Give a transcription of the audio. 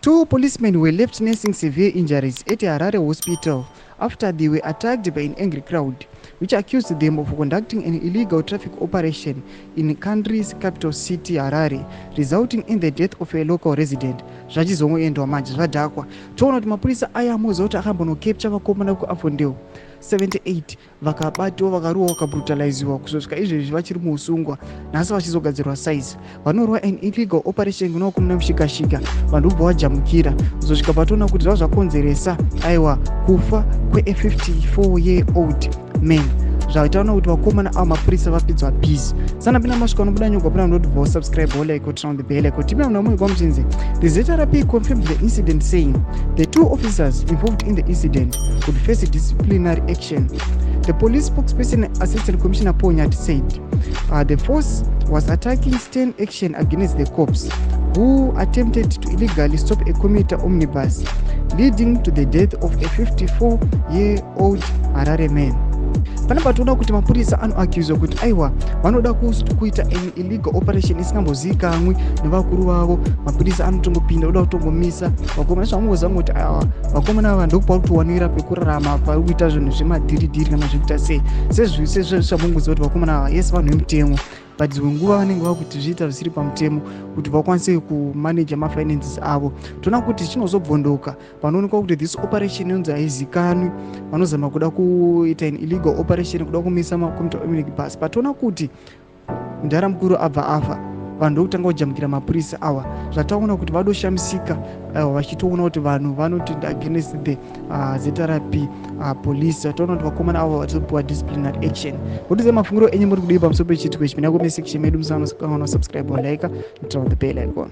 Two policemen were left nursing severe injuries at Harare Hospital after they were attacked by an angry crowd, which accused them of conducting an illegal traffic operation in the country's capital city, Harare, resulting in the death of a local resident. Zvachizongoendwa manje zvadhakwa. Toona kuti mapurisa aya amuudza kuti akambonokepcha vakomana kuAfondeo 78 vakabatiwa vakaruwa vakabrutaliziwa kusvika izvezvi vachiri muusungwa nhasi vachizogadzirwa size. Vanorwa an illegal operation kunoko muna mushikashika vanhu vobva vajamukira kuzosvika patoona kuti zvava zvakonzeresa aiwa kufa kwe54-year-old man. Zvataona kuti vakomana ava mapurisa vapedzwa busy. Sana pina masvika unobuda nyongwa pina unotibva subscribe like turn on the bell like timina muna mumwe kwamuchinze. The Sabc confirmed the incident saying the two officers involved in the incident would face disciplinary action. The police spokesperson Assistant Commissioner Ponyat said the force was attacking stern action against the cops who attempted to illegally stop a commuter omnibus, leading to the death of a 54-year-old Harare man. Pana patoona kuti mapurisa anoaccuse kuti aiwa vanoda kuita an illegal operation isingambozivikanwi nevakuru vavo. Mapurisa anotongopinda oda kutongomisa vakomana zvamuzama kuti vakomana ava ndokupa kutowanira pekurarama pari kuita zvinhu zvemadhiridhiri kana zvekuita sei sezvamunguziva kuti vakomana ava yes vanhu vemutemo but dzimwe nguva vanenge vakuti zviita zvisiri pamutemo kuti vakwanise kumaneja mafinances avo. Toona kuti chinozobvondoka panoonekwa kuti this operation inonzi haizikanwi, vanozama kuda kuita an illegal operation kuda kumisa makomita omnibus. Patoona kuti mudhara mukuru abva afa vanhu ndokutanga kujamukira mapurisa awa. Zvataona kuti vadoshamisika vachitoona kuti vanhu vanoti against the Sabc police. Vataona kuti vakomana ava vatopiwa disciplinary action. Kuti mafungiro enyu muri kudii pamusoro pechitiko ichi? Mina comment section medu musango subscribe like turn on the bell icon.